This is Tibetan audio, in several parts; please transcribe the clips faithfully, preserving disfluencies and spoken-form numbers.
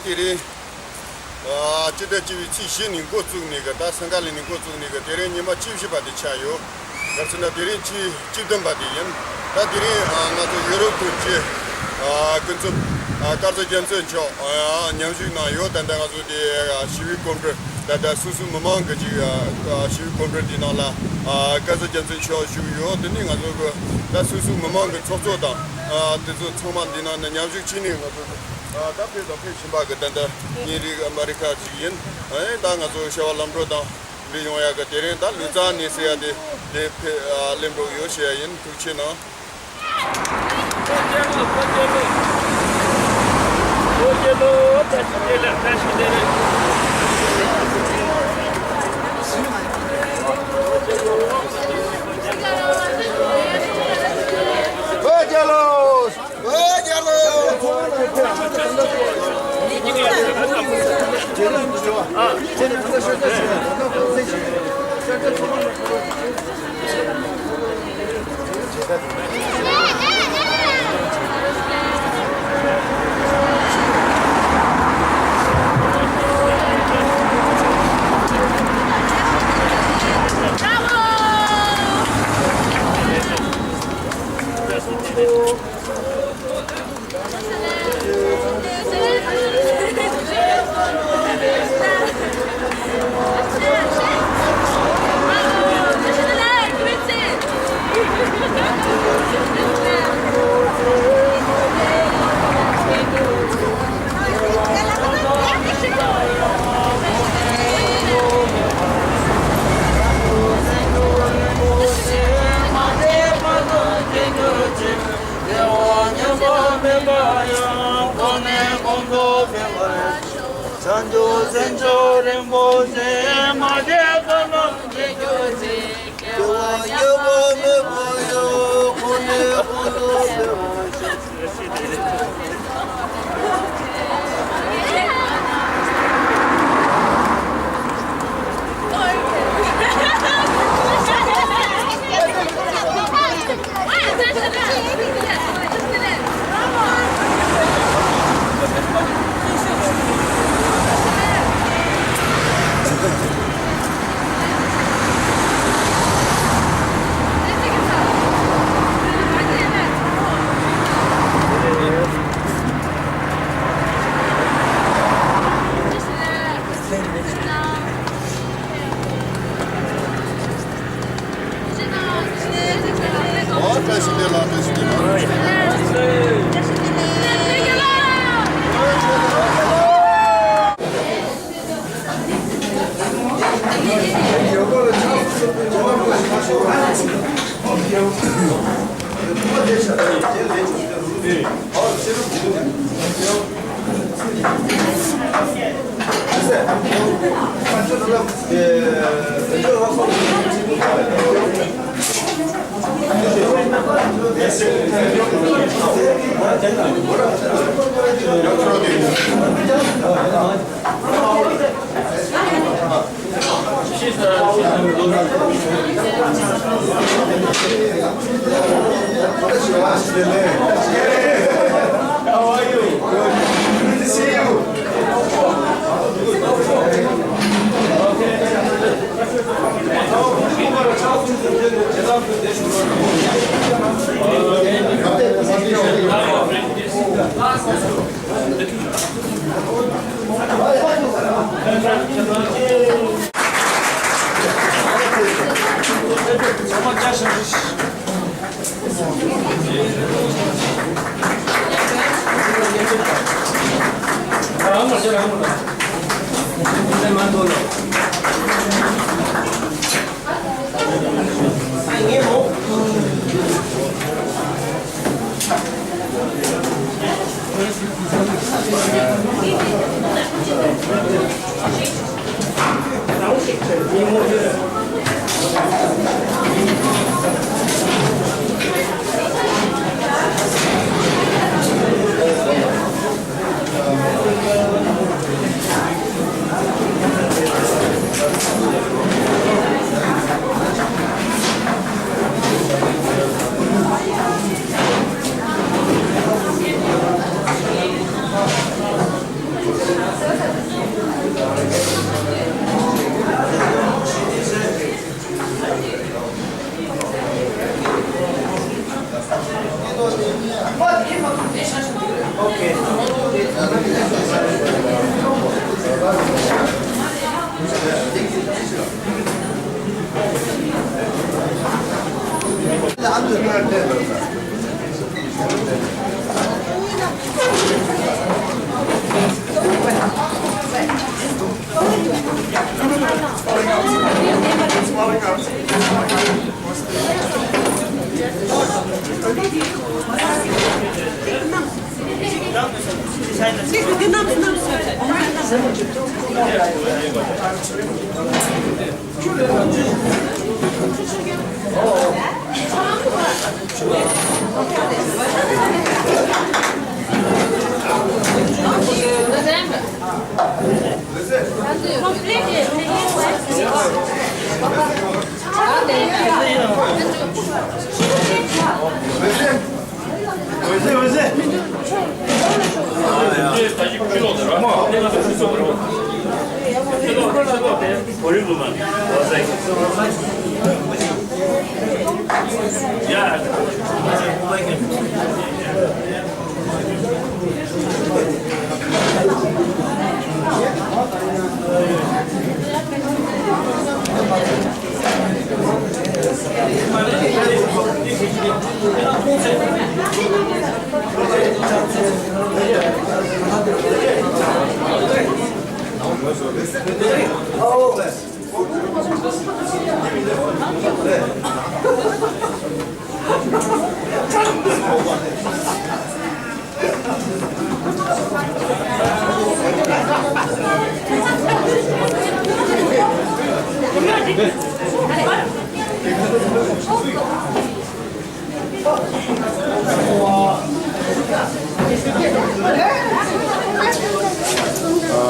དེ་རིང་ཨ་སྤྱི་ཟླ་བཅུ་པའི་ཚེས་བཞི་ནས་འགོ་བཙུགས་ནས་གི། ད་སིང་ག་ལ་ནས་འགོ་བཙུགས་ནས་གི། དེ་རིང་ཉི་མ་བཅུ་བཞི་པ་དེ་ཆགས་ཡོད། ག་རེ་ཟེར་ན་དེ་རིང་བཅུ་བཅུ་བདུན་པ་དེ་ཡིན། ད་དེ་རིང་ཨ་ང་ཚོ་ཡོ་རོབ་ཀྱི་ཨ་སྐུ་ཚབ་ཨ་བཀའ་ཟུར་རྒྱལ་མཚན་མཆོག་ཨ་མཉམ་ཞུགས་གནང་ཡོད། ད་ལྟ་ང་ཚོ་དེ་ཨ་ཞི་བའི་གོམ་བགྲོད། ད་ལྟ་སོ་སོའི་མི་མང་གི་ཅིག་ཨ་ཞི་བའི་གོམ་བགྲོད་འདི་ནང་ལ་ཨ་བཀའ་ཟུར་རྒྱལ་མཚན་མཆོག་བཞུགས་ཡོད། དེ་ནས་ང་ཚོ་གི་ད་སོ་སོའི་མི་མང་གི་ཚོགས་གཙོ་དང་ཨ་དེ་ཚོ་ཚང་མ་འདི་ནང་ནས་མཉམ་ཞུགས་བྱས་ནས། ང་ཚོ་ཨ་ད་ཕེབས་དང་ཕེབས་བཞིན་པ་གི་ད་ལྟ་ཉིན་རེ་གི་ཨ་མ་རི་ཁ་ཅིག་ཡིན། ཨ་ནི་ད་ང་ཚོ་བྱ་བ་ལམ་འགྲོ་དང་འདི་ཡོང་ཡག་གི། དེ་རིང་ད་ལུས་རྩལ་ནས་ཟེར་ཡ་དེ་དེ་ཕེབས་ཨ་སླེབས་འགྲོ་ཡོད་ཟེར་ཡ་ཡིན། ཐུགས་རྗེ་གནང་། བོད་རྒྱལ་ལོ། བོད་རྒྱལ་ལོ།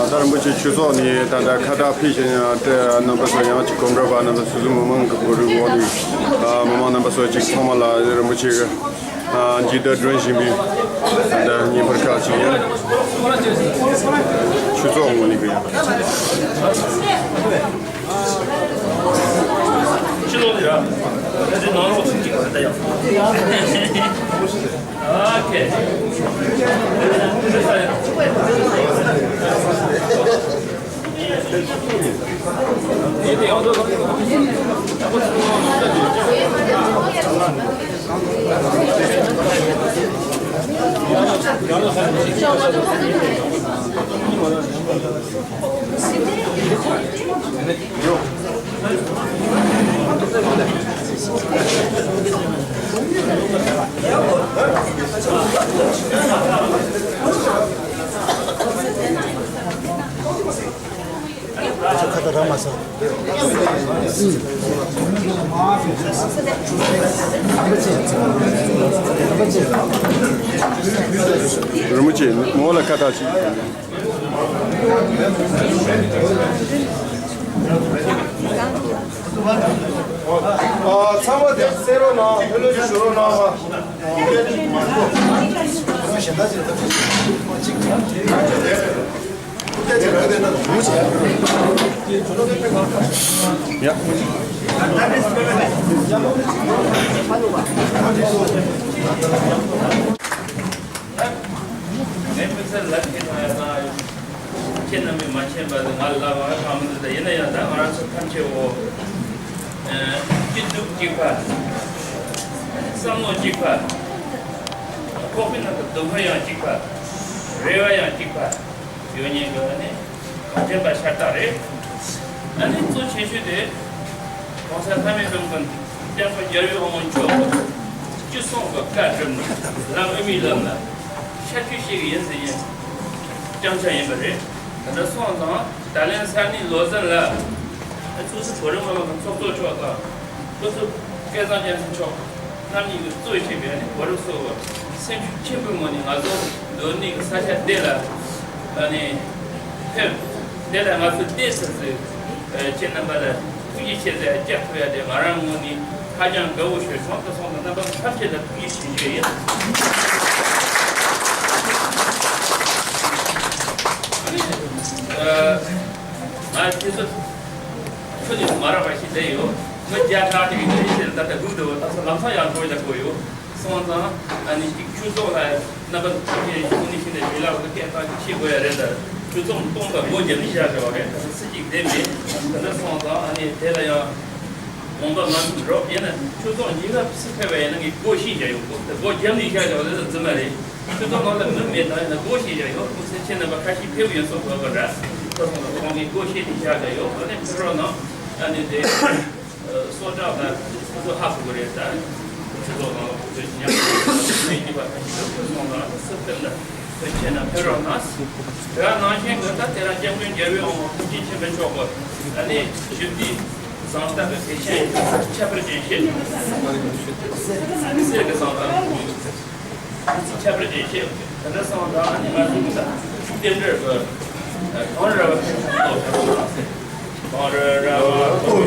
ད་རིན་པོ་ཆེ་ཆོས་ཚོགས་ནས་ད་ལྟ་ཁ་བཏགས་ཕུལ་བཞིན་རྣམ་པ་ཚོ་ཡང་ཅིག་གོམ་བགྲོད་པ་རྣམ་པ་སོ་སོའི་མི་མང་གི་གོ་སྒྲིག་འོག་ནས་མི་མང་རྣམ་པ་ཚོ་ཅིག་ཚང་མ་ལ་རིན་པོ་ཆེ་གི་མཇུག་བསྡུ་སྒྲོན་བཞིན་པའི་ད་ལྟ་བརྙན་ཕུར་ཁག་ཅིག་ཡིན། ཆོས་ཚོགས་ངོས་ནས་གི་ཡིན། ཕྱི་ལོགས་ལ་ཡ། ད་ནང་ལོགས་ཚུགས་ཀྱི་ད་ཡ། ཨོ་ཁེ། ཁ་ད་ར་མ་ས། རིན་པོ་ཆེ་མོ་ལ་ཁ་ད་ཅིག། ཚང་མ་དེ་གསན་རོགས་གནང་། ལྷོད་ལྷོད་ཅིག་བཞུགས་རོགས་གནང་། ཡ། ངས་དམིགས་བསལ་ལབ་ཁྱེད་ཚོ་ཡ་ད་ཁྱེད་རྣམ་པས་མ་མཁྱེན་པ་ལ་ང་ལབ་པ་གང་མི་འདུག་ད་ཡིན་ན་ཡང་ད་ང་རང་ཚོ་ཐམས་ཅད་འོ་སྐྱིད་སྡུག་གཅིག་པ། བསམ་བློ་གཅིག་པ། ཁོག་པའི་ནང་དུ་སྡུག་བསྔལ་ཡང་གཅིག་པ། རེ་བ་ཡང་གཅིག་པ་ཡོད་མཁན་གྱི་ཨ་ནི་གང་དྲན་པ་ཤ་སྟག་རེད། ཨ་ནི་གཙོ་ཆེ་ཤོས་དེ་༸གོང་ས་ལྷ་མིའི་སྤྲུལ་སྐུ་སྐྱབས་མགོན་རྒྱལ་བའི་དབང་པོ་མཆོག་སྤྱི་གསུང་གི་བཀའ་སྒྲུབ་ནས་ལམ་དབུ་མའི་ལམ་ལ་ཤར་བསྐྱོད་བྱེད་ཀྱི་ཡིན་ཟེར་མཁན་རྐྱང་རྐྱང་ཡིན་པ་རེད། དེ་འདྲ་སོང་ཙང་ད་ལན་ས་གནས་ལོ་ཟན་ལ་ཨ་ཚོགས་སུ་གོ་རིམ་སྔོན་མ་གི་ཚོགས་གཙོ་མཆོག་དང་སྐུ་ཚབ་སྐལ་བཟང་རྒྱལ་མཚན་མཆོག་རྣམ་གཉིས་ཀྱིས་གཙོས་བྱས་པའི་ཨ་ནི་གོ་རིམ་སོགས་སེམས་ཤུགས་ཆེན་པོའི་ངང་ནས་ང་ཚོ་མདོ་སྨད་ཀྱི་ས་ཆ་འདི་ལ་ཨ་ནི་ཕེབས། འདི་ལ་ང་ཚོ་བལྟས་ཚར་ཚེ་ཁྱེད་རྣམ་པ་ལ་ཐུགས་རྗེ་ཆེ་ཟེར་ཡ་བཀྱག་ཐུབ་ཡ་དེ་ང་རང་ངོས་ནས་ཧ་ཅང་དགའ་བོ་ཞིག་རེད། སོང་དུ་སོང་དུ་རྣམ་པ་ཐམས་ཅད་ལ་ཐུགས་རྗེ་ཆེ་ཞུ་ཡ་ཡིན། ཨ་ནི་ང་ཁྱེད་ཚོ་ཁྱོད་ནི་མ་རག་པ་ཞིག་བསྡད་ཡོད། མི་བརྒྱ་ཕྲག་གཅིག་གི་ལས་བྱེད་ལ་ད་ལྟ་སྒུག་འདུག་ད་ཚོ་ལམ་སང་ཡང་འགྲོ་ཡ་དགོས་ཡོད། སོང་ཙང་ཨ་ནི་གཅིག་ཆོས་ཚོགས་ལ་རྣམ་པ་ཚོ་ཐམས་ཅད་ཡིན་ནི་ཤི་ནས་བྱིན་རླབས་ཀྱི་སྐད་བཏང་ཤེས་དགོས་ཡ་རེད། ད་ཆོས་ཚོགས་སྟོང་པ་སྒོ་རྒྱབ་ནས་བཞག་བཞག་པ་རེད། ད་ཚོ་སྲིད་ཅིག་བསྡད་མེད། ད་ལྟ་སོང་ཙང་ཨ་ནི་དེ་ལ་ཡང་ དགོངས་པ་མ་ཚོམ་རོགས། ཡིན་ན་ཆོས་ཚོགས་ཉི་ཤུ་ཕྱི་ཕེབས་པ་ཡིན་ན་ངས་སྒོ་ཕྱེ་བཞག་ཡོད་གོ། དེ་སྒོ་རྒྱབ་ནས་བཞག་བཞག་ལས་རྫུན་མ་རེད། ཆོས་ཚོགས་ནང་ལ་མི་མེད་དང་ཡིན་ན་སྒོ་ཕྱེ་བཞག་ཡོད། ཁོང་ཚོས་ཁྱེད་རྣམ་པ་ཁ་ཤས་ཕེབས་ཡོད་སོང་གོ་ག་འདྲ། ཁོ་ཚོ་ལ་ཁོང་གིས་སྒོ་ཕྱེ་ནས་བཞག་བཞག་ཡོད། ཨ་ནི་ཕེབས་རོགས་གནང་། ཨ་ནི་དེ་སོ་བྲག་ལ་ཁོ་ཚོ་ཧ་གོ་གི་རེད། ད་ཆོས་ཚོགས་ནང་ལ་ཁོ་ཚོས་ཉམས་མི་གཉིས་པ་ཁ་ཤས་ཕེབས་སོང་ལ་སུ་ཕེབས་ན། ཁྱེད་རྣམས་ཕེབས་རོགས་གནང་། དེ་ག་ནང་བཞིན་གྱི་ད་དེ་རིང་སྐྱབས་མགོན་རྒྱལ་བའི་དབང་པོ་ཐུགས་རྗེ་ཆེན་པོ་མཆོག་གི་ཨ་ནི་ཞི་བདེའི་གཟེངས་རྟགས་ཀྱི་གལ་ཆེན་ཁྱད་པར་ཅན་བཤད། གསེར་གྱི་གཟེངས་རྟགས་ཁྱད་པར་ཅན་བཤད། དེ་འདྲ་སོང་ཙང་ཨ་ནི་ང་ཚོ་རྟེན་འབྲེལ་གྱི་གངས་རི་ར་བ་ཕེབས་སོང་། གངས་རི་ར་བ་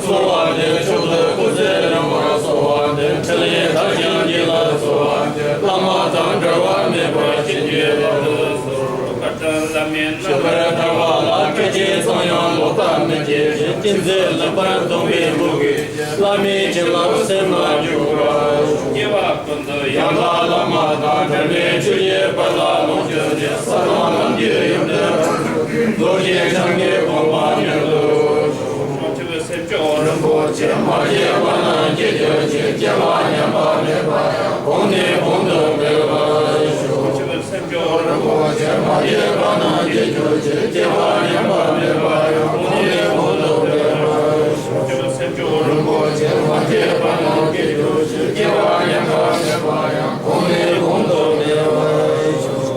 གསོལ་བ་འདེབས། མཆོག་ཏུ་སྐུ་ཚེ་རིང་བར་གསོལ་བ་འདེབས། འཕྲིན་ལས་མཐར་ཕྱིན་ཉིད་ལ་གསོལ་བ་འདེབས། བླ་མ་དང་འབྲལ་བ་མེད་པར་བྱིན་གྱིས་བརླབ་ཏུ་གསོལ། བཀའ་དང་བླ་མའི་རྣམ་པར་ཐར་པ་ལ། སྐད་ཅིག་ཙམ་ཡང་ལོག་ལྟ་མི་བྱེད་ཅིང་། ཅི་མཛད་ལེགས་པར་མཐོང་བའི་བློ་གིས། བླ་མའི་བྱིན་རླབས་སེམས་ལ་འཇུག་པར་ཤོག། སྐྱེ་བ་ཀུན་ཏུ་ཡང་དག་བླ་མ་དང་། འབྲལ་མེད་ཆོས་ཀྱི་དཔལ་ལ་ལོངས་སྤྱོད་ཅིང་། ས་དང་ལམ་གྱི་ཡོན་ཏན་རྫོགས་ཤིང་བྱང་གི་གོ་འཕང་མྱུར་དུ། བྱང་ཆུབ་སེམས་མཆོག་རིན་པོ་ཆེ། མ་སྐྱེས་པ་རྣམས་སྐྱེ་གྱུར་ཅིག། སྐྱེས་པ་ཉམས་པ་མེད་པ་ཡང་། གོང་ནས་གོང་དུ་འཕེལ་བར་ཤོག། བྱང་ཆུབ་སེམས་མཆོག་རིན་པོ་ཆེ། མ་སྐྱེས་པ་རྣམས་སྐྱེ་གྱུར་ཅིག། སྐྱེས་པ་ཉམས་པ་མེད་པ་ཡང་། གོང་ནས་གོང་དུ་འཕེལ་བར་ཤོག། བྱང་ཆུབ་སེམས་མཆོག་རིན་པོ་ཆེ། མ་སྐྱེས་པ་རྣམས་སྐྱེ་གྱུར་ཅིག། སྐྱེས་པ་ཉམས་པ་མེད་པ་ཡང་། གོང་ནས་གོང་དུ་འཕེལ་བར་ཤོག།